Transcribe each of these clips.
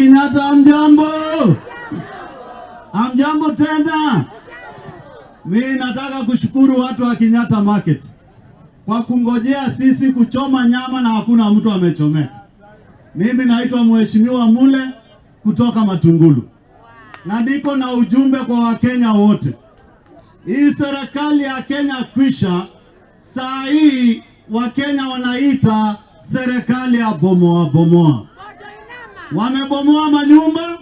Kenyatta, hamjambo? Hamjambo tena. Mi nataka kushukuru watu wa Kenyatta Market kwa kungojea sisi kuchoma nyama na hakuna mtu amechomeka. Mimi naitwa Mheshimiwa Mule kutoka Matungulu na niko na ujumbe kwa Wakenya wote. Hii serikali ya Kenya kwisha, saa hii Wakenya wanaita serikali ya bomoa bomoa. Wamebomoa manyumba,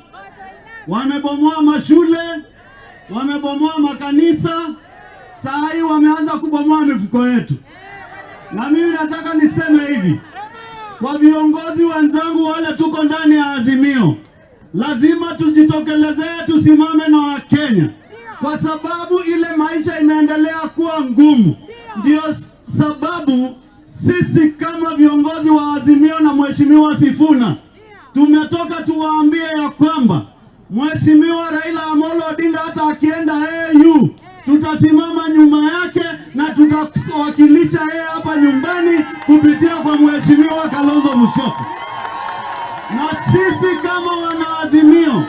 wamebomoa mashule, wamebomoa makanisa, saa hii wameanza kubomoa mifuko yetu. Na mimi nataka niseme hivi kwa viongozi wenzangu wale tuko ndani ya Azimio, lazima tujitokelezee, tusimame na Wakenya kwa sababu ile maisha imeendelea kuwa ngumu. Ndio sababu sisi kama viongozi wa Azimio na Mheshimiwa Sifuna tumetoka tuwaambie ya kwamba Mheshimiwa Raila Amolo Odinga hata akienda AU tutasimama nyuma yake na tutawakilisha yeye hapa nyumbani kupitia kwa Mheshimiwa Kalonzo Musyoka. Na sisi kama wanaazimio,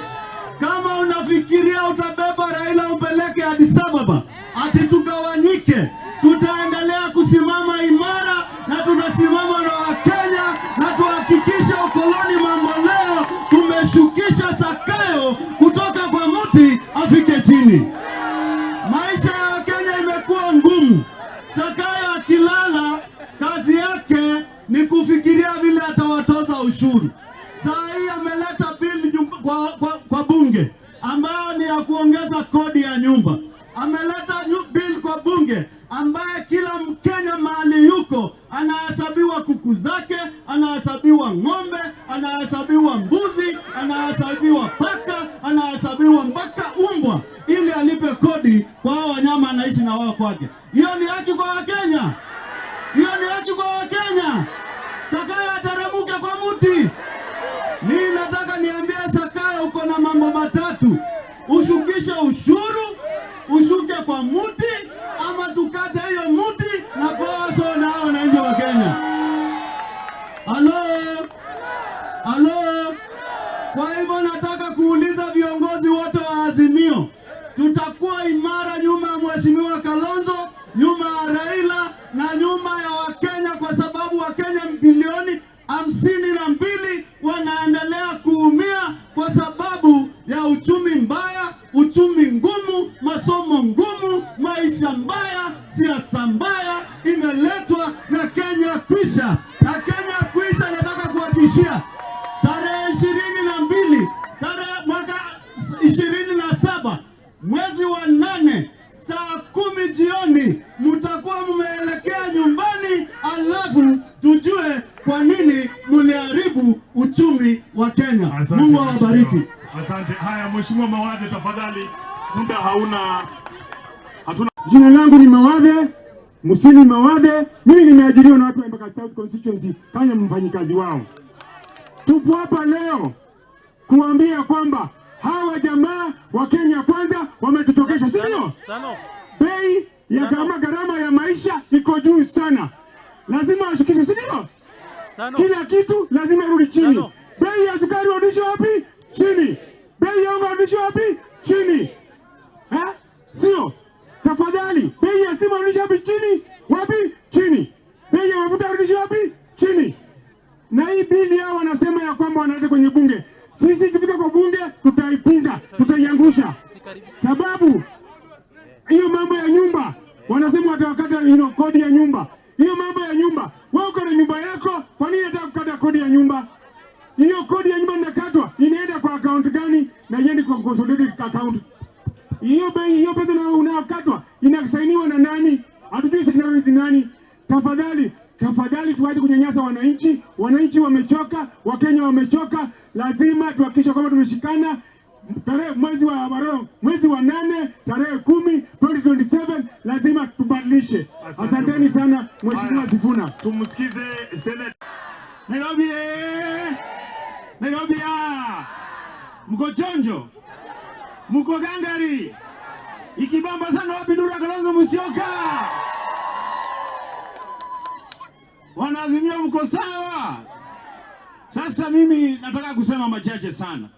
kama unafikiria utabeba Raila upeleke Addis Ababa ati tugawanyike, tutaendelea kusimama imara na tutasimama na Wakenya na tuhakikishe ukoloni mambo leo tumeshukisha Zakayo kutoka kwa mti afike chini. Maisha ya Wakenya imekuwa ngumu. Zakayo akilala, kazi yake ni kufikiria vile atawatoza ushuru. Saa hii ameleta bill kwa bunge ambayo ni ya kuongeza kodi ya nyumba. Ameleta bill kwa bunge ambaye kila Mkenya mahali yuko anahesabiwa kuku zake, anahesabiwa ng'ombe, anahesabiwa mbuzi, anahesabiwa paka, anahesabiwa mpaka umbwa, ili alipe kodi kwa hao wanyama anaishi na wao kwake. Hiyo ni haki kwa Wakenya? Hiyo ni haki kwa Wakenya? Zakayo ateremuke kwa mti. Mimi nataka niambie Zakayo, uko na mambo matatu: ushukishe ushuru, ushuke kwa mti, ama tukate hiyo mti na poso na hao wananchi wa Kenya. Halo, halo. Kwa hivyo nataka kuuliza viongozi wote wa Azimio, tutakuwa imara nyuma ya Mheshimiwa Kalonzo, nyuma ya Raila na nyuma ya Wakenya, kwa sababu Wakenya bilioni 52 wanaendelea kuumia kwa sababu ya uchumi mbaya, uchumi ngumu, masomo ngumu, maisha mbaya, siasa mbaya imeletwa na Kenya Kwisha. Na Kenya Kwisha, nataka kuhakikishia tarehe 22 tarehe mwaka 27 mwezi wa 8 saa 10 jioni mtakuwa mmeelekea nyumbani, alafu tujue kwa nini mliharibu uchumi wa Kenya. Asante, Mungu awabariki. Mheshimiwa. Asante. Haya, Mheshimiwa Mawathe, tafadhali, muda hauna, hatuna. Jina langu ni Mawathe Musili Mawathe. Mimi nimeajiriwa na watu wa Embakasi South Constituency kama mfanyikazi wao. Tupo hapa leo kuambia kwamba hawa jamaa wa Kenya Kwanza wametutokesha, si ndio? Bei ya gharama ya maisha iko juu sana, lazima washukishe, si ndio? Kila kitu lazima irudi chini. Bei ya sukari warudishe wapi? Chini. Bei ya unga warudishe wapi? Chini. Eh? Sio? Tafadhali, bei ya stima warudishe wapi? Chini. Wapi? Chini. Bei ya mafuta warudishe wapi? Chini. Na hii bili yao wanasema ya kwamba wanaleta kwenye bunge. Sisi ikifika kwa bunge tutaipinga, tutaiangusha. Sababu hiyo mambo ya nyumba wanasema watawakata kodi ya nyumba. Hiyo mambo ya nyumba, wewe uko na nyumba yako, kwa nini nataka kukata kodi ya nyumba? Hiyo kodi ya nyumba inakatwa, inaenda kwa account gani? Na iende kwa consolidated account. Hiyo bei, hiyo pesa unayokatwa inasainiwa na nani? Hatujui signatories ni nani. Tafadhali, tafadhali tuache kunyanyasa wananchi. Wananchi wamechoka, Wakenya wamechoka. Lazima tuhakikishe kwamba tumeshikana. Tarehe mwezi wa 8 tarehe 10 2027 lazima tubadilishe. Asante. Asanteni sana Mheshimiwa Haya. Sifuna. Tumsikize Seneta. Nairobi, eh! Nairobi ah! Mko chonjo? Mko gangari? Ikibamba sana wapi nduru ya Kalonzo Musyoka? Wanaazimio mko sawa? Sasa mimi nataka kusema machache sana.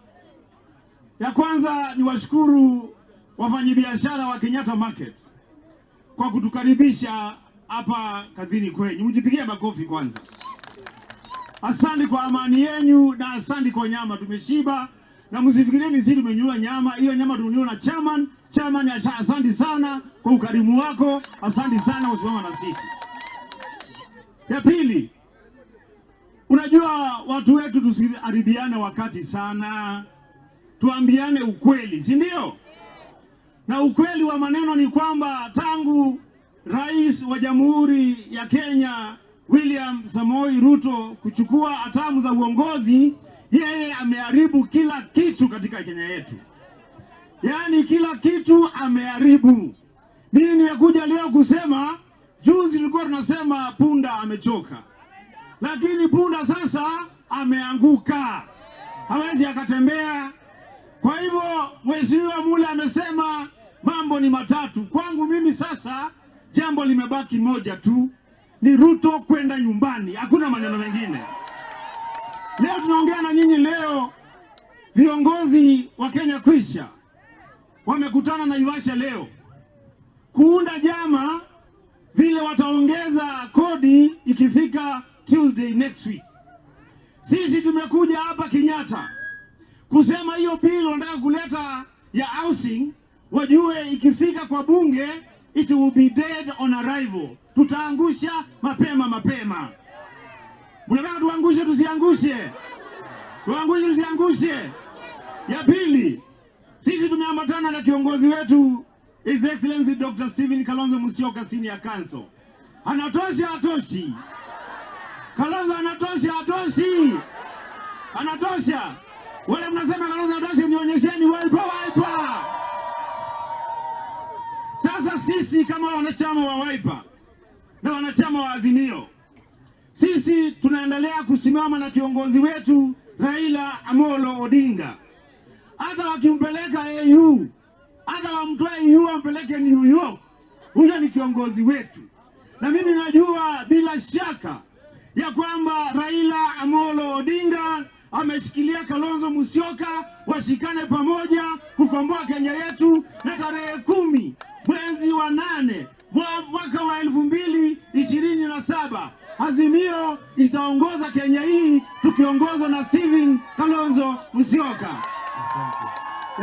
Ya kwanza ni washukuru wafanyabiashara wa Kenyatta Market kwa kutukaribisha hapa kazini kwenyu. Mjipigie makofi kwanza. Asante kwa amani yenyu na asante kwa nyama, tumeshiba. Na msifikirie ni sisi tumenunua nyama, hiyo nyama tumenunua na chairman. Chairman, asante sana kwa ukarimu wako, asante sana kwa kusimama na sisi. Ya pili, unajua watu wetu tusiharibiane wakati sana, tuambiane ukweli, si ndio? Na ukweli wa maneno ni kwamba tangu Rais wa Jamhuri ya Kenya William Samoei Ruto kuchukua hatamu za uongozi, yeye ameharibu kila kitu katika Kenya yetu, yaani kila kitu ameharibu. Mimi nimekuja leo kusema, juzi tulikuwa tunasema punda amechoka, lakini punda sasa ameanguka, hawezi akatembea. Kwa hivyo Mheshimiwa Mule amesema mambo ni matatu. Kwangu mimi sasa jambo limebaki moja tu, ni Ruto kwenda nyumbani, hakuna maneno mengine. Leo tunaongea na nyinyi leo, viongozi wa Kenya Kwisha wamekutana Naivasha leo kuunda jama vile wataongeza kodi ikifika Tuesday next week. Sisi tumekuja hapa Kenyatta kusema hiyo bill wanataka kuleta ya housing, wajue ikifika kwa bunge it will be dead on arrival. Tutaangusha mapema mapema. Mnataka tuangushe tusiangushe? Tuangushe tusiangushe? Ya pili, sisi tumeambatana na kiongozi wetu His Excellency Dr. Stephen Kalonzo Musyoka, Senior Counsel. Anatosha hatoshi? Kalonzo anatosha hatoshi? Anatosha? Wale mnasema Kalonzo anatosha, nionyesheni Wiper, Wiper. Sasa sisi kama wanachama wa Wiper na wanachama wa Azimio, sisi tunaendelea kusimama na kiongozi wetu Raila Amolo Odinga. Hata wakimpeleka AU, hata wamtoe AU wampeleke New York, huyo ni kiongozi wetu, na mimi najua bila shaka ya kwamba Raila Amolo Odinga ameshikilia Kalonzo Musyoka, washikane pamoja kukomboa Kenya yetu, na tarehe 10 mwezi wa 8 mwaka wa 2027 Azimio itaongoza Kenya hii tukiongozwa na Stephen Kalonzo Musyoka. Asante.